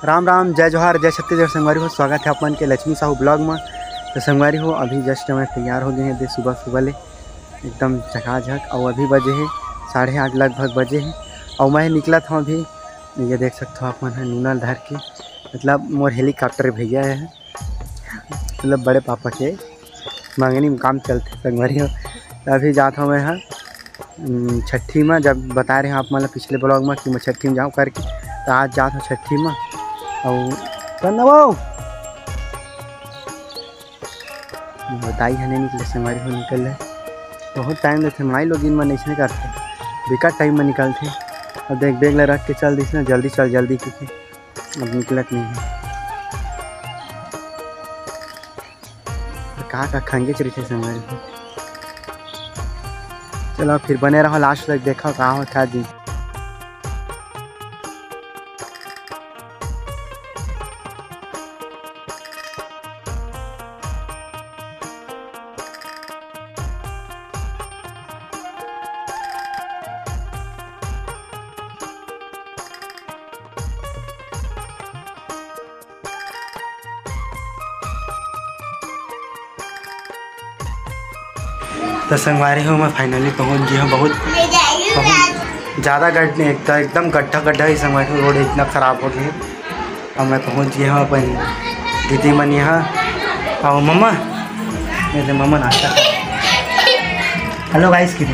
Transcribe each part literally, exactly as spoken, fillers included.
राम राम, जय जोहार, जय छत्तीसगढ़ संगवारी हो। स्वागत है अपन के लक्ष्मी साहू vlog में। तो संगवारी हो, अभी just मैं तैयार हो गए हैं दे सुबह सुबह ले, एकदम झकाझक। और अभी बजे है साढ़े आठ लगभग बजे है। और मैं निकला था अभी, ये देख सकते हो अपन है नूनल धर के, मतलब मोर helicopter भैया है, मतलब बड़े पापा के मंगनी में काम चलते संगवारी हो। तो अभी जात हूँ मैं हाँ, उम, छट्ठी में, जब बता रहे हैं आप मतलब पिछले vlog में कि मैं छट्ठी में जाऊँ करके, तो आज जात हूँ छट्ठी में। और कन्ना बाबू, बताई है नहीं निकले संगवारी हो, निकल रहे बहुत टाइम लेते माई लोग इन मन ऐसे करते, बेकार टाइम में निकलते। अब देख bag ला रख के चल दिस ना, जल्दी चल जल्दी, क्योंकि अब निकलत नहीं है। का का खंगेच रहिथे संगवारी हो। चलो फिर बने रहो last तक, देखो का होता है दिन। तो संगवारी हो, मैं finally पहुंच गया हूँ। बहुत, बहुत ज़्यादा गड्ढ, एक तो एकदम गड्ढा गड्ढा ही संगवारी हो, road इतना ख़राब हो गया। अब मैं पहुंच गया हूँ अपन दीदी मन यहाँ। आओ मम्मा, मेरे मम्मा नाश्ता। Hello guys की,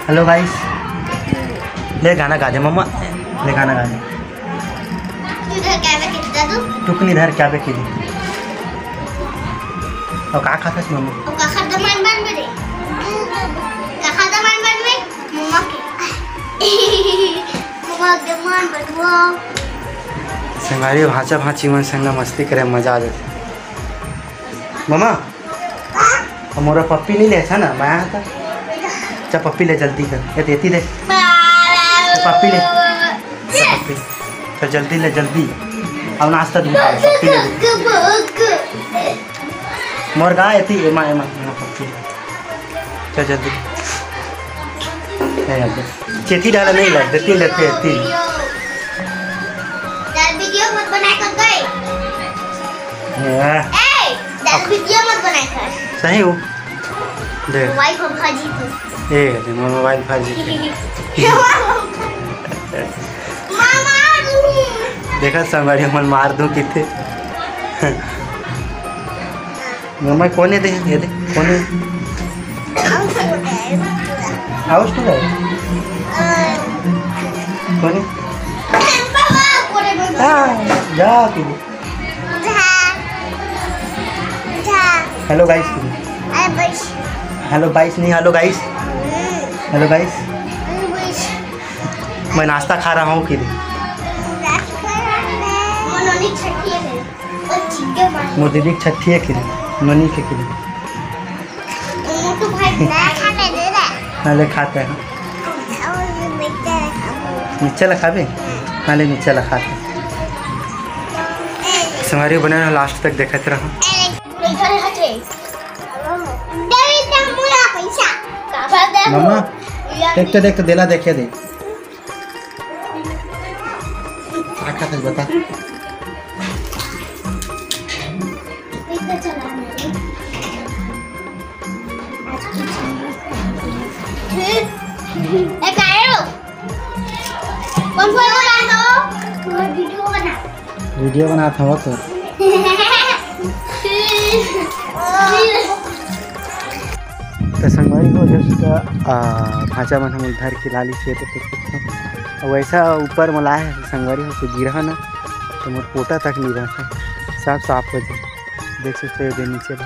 hello guys। ले गाना गा दे मम्मा, ले गाना गा दे। इधर क्या पे कितना तू? टुकनी धर क्या पे की दी। और का खाता है मम्मा? और का खाता मन बन बे रे? का खाता मन बन बे? मम्मा के। मम्मा के मन बन वो। संगवारी भांचा भांची मन संग मस्ती करे, मजा आ जाथे। मम्मा, अब मोर पप्पी नहीं ले, अच्छा ना, मैं आता। अच्छा, पप्पी ले जल्दी कर, ये देती दे। पप्पी ले, ले पप्पी, तो जल्दी ले, जल्दी। अब नाश्ता दूंगा, पप्पी ले। मोर गा एती, एमा, एमा, एमा पप्पी ले। चल जल्दी। ए, आ जा। चेथी डाला नहीं लग, देती लेते, देती। यार, video मत बनाए कर गए। ए। ए, यार, video मत बनाए कर। सही हो। देख। Mobile पर भाजी तू। ए, दे, मोर mobile भाजी। मामा। देखा, संगवारी मन मार दूं किथे। मम्मा, कौन है दे? ये दे, कौन है? आउस तो है। कौन है? हाँ, जा तू। Hello guys। Hello guys नहीं, hello guys। Hello guys। मैं नाश्ता खा रहा हूँ कि मोर दीदी के छट्ठी है कि नोनी के कि। हाँ, ले खाते हैं। मिर्चा ला खाबे? हाँ, ले मिर्चा ला खाते हैं। संगवारी बने रहो, last तक देखत रहो। मम्मा, देख तो, देख तो, देला देखे दे। का खात हस बता। ए, काहे हो? कौन फोन बना दो? Video बना। Video बनात हवं तो। तो संगवारी हो, just, आ, भांचा मन हमन घर के लाली से तो ठीक, ठीक, ठीक। और वैसा ऊपर में लाए हैं संगवारी हो, तो गिरा ना, तो मोर पोटा तक नहीं रहता, सब साफ हो जाए। देख सकते हो, ये नीचे ला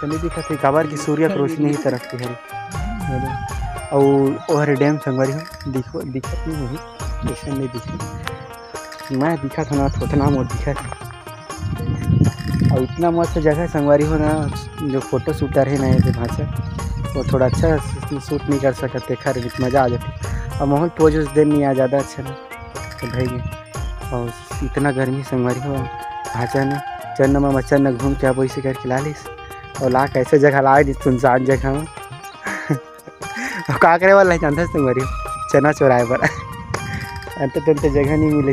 चलिए दिखत है, काबर की सूर्य के रोशनी ही तरफ की हरे। और ओहर डैम संगवारी हो, दिखो, दिखत नहीं होही, ऐसा नहीं दिखे। मैं दिखत हो ना, थोथना मोर दिखत है। और इतना मस्त जगह है संगवारी हो ना, जो photo shooter है ना, ये भांचा, वो थोड़ा अच्छा shoot नहीं कर सकत, देखा रे, मजा आ जाती। और माहौल pose उस दिन नहीं आ, ज़्यादा अच्छा ना, तो भाई, और इतना गर्मी संगवारी हो, भांचा ना, चन्ना मामा चन्ना घूम के आप वैसे करके ला लिस, और ला कैसे जगह ला दी, सुनसान जगह में। अब का करे वाला है, जानते हैं संगवारी हो, चना चोराए बर। अंत तंत जगह नहीं मिले।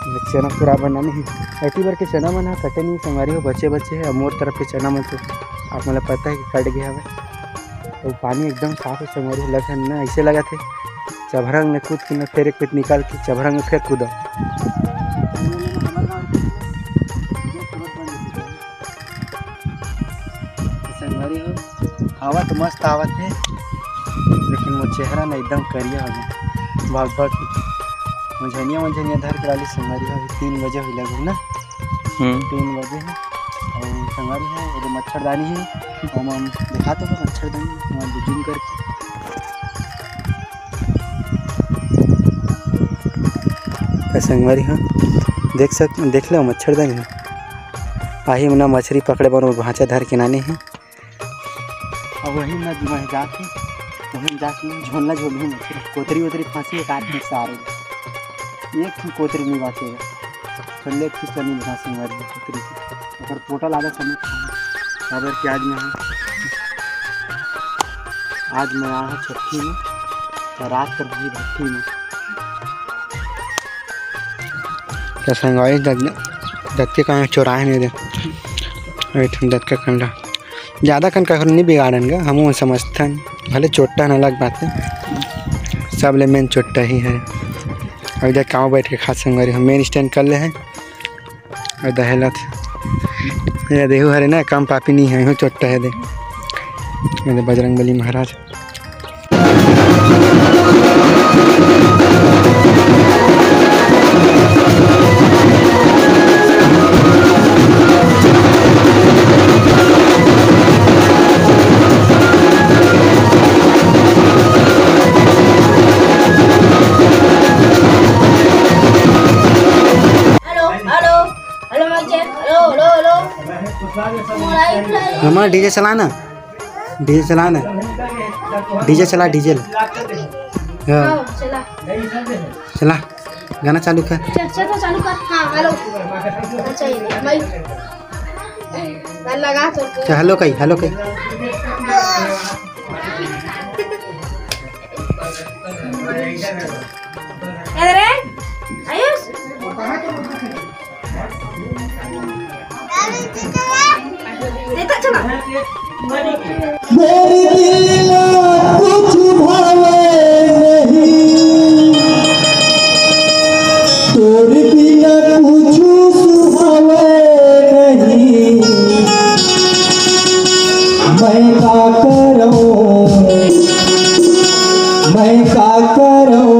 चना पूरा बनाने हे। एती बर के चना मन ह कटे नहीं संगवारी हो, बचे बचे हे। अउ मोर तरफ के चना मन तो आप मन ल पता हे कि कट गए हवे। तो पानी एकदम साफ हे संगवारी हो, लगथे ना, ऐसे लगत हे चभरंग में कूद के ना, फिर एक पीत निकाल के चभरंग में फिर कूदा। संगवारी हो, हवा तो मस्त आवत हे, लेकिन मोर चेहरा ना एकदम करिया हो गया। भाग भाग के मुझनिया मुझनिया धर के लाली संगवारी हो, तीन बजे हो लगभग ना। हम्म। तीन बजे हे। अउ संगवारी हो, ये मच्छरदानी हे, हम, हम दिखा तो मच्छरदानी, हम जूम करके। त संगवारी हो, देख सक-, देख लो मच्छरदानी हे। आही मना मछरी पकड़े बर वो भांचा धर के लाने हे। अब वही में मैं जाके, वहीं जाके झोलना झोलही मछरी, कोतरी वोतरी फंसी है काट में सारे। एक ठो कोतरी नहीं बाचेगा। चल ले, फिर चल नहीं बना संगवारी कोतरी की। अगर पोटा लादा समय खाना। अगर कि आज मैं, आज मैं आया हूँ छठी में, तो रात कर भी भट्टी में। तो संगवारी दत-, दत्ती का चोराए नहीं दे। एक ठन दत का कंडा। ज़्यादा कन कखरो नहीं बिगाड़न गा, हमहू समझथन। भले चोट्टा न अलग बात हे, सब ले मेन चोट्टा ही हे। अभी देख, गाँव बैठ के खात संगवारी हम मेन स्टैंड कर ले हैं। अउ दहेलत हे। ये देहू हरे ना, कम पापी नहीं है, इहू चोट्टा है दे। ये दे Bajrang Bali Maharaj. Hello, hello, hello, mic check. Hello, hello, hello. हमारा डीजे चला ना, डीजे चला ना, डीजे चला, डीजे। हाँ। हाँ, चला। चला, गाना चालू कर। अच्छा, अच्छा, तो चालू कर। हाँ, हेलो। अच्छा, ये भाई। लगा तो। अच्छा, हेलो कही, हेलो कही। इधर है, आयुष। देता चला। मेरी दिल ना कुछ भावे नहीं, तोर बिना कुछ सुहावे नहीं। मैं का करूं, मैं का करूं,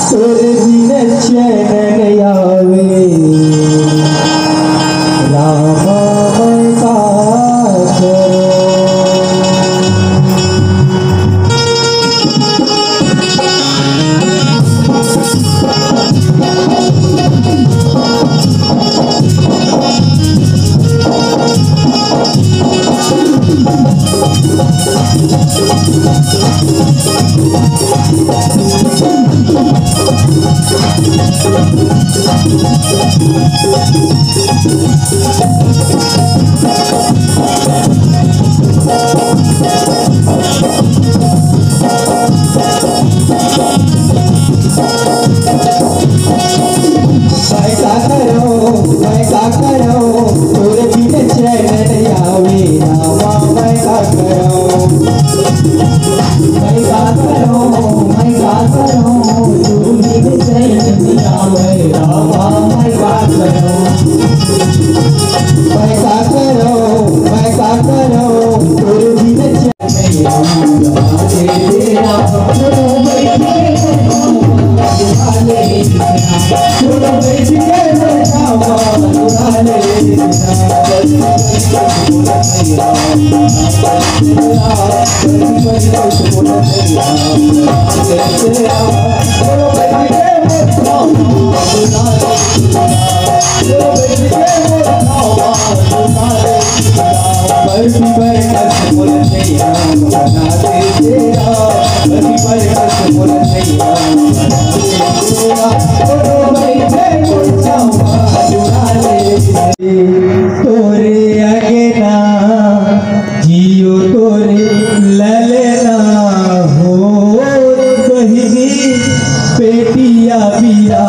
तोर बिन चैन न आवे। रामा मैं का करूं। मैं का करूं, मैं का करूं, तोरे बिन चैन नहीं आवे रामा, मैं का करूं। मैं का करूं, मैं का करूं, तोरे बिन चैन नहीं आवे रामा, मैं का करूं। मैं का करूं, मैं का करूं, तोरे बिन चैन तोरे अंगना जियो तोरे ललना हो, बहिनी पेटिया बिरा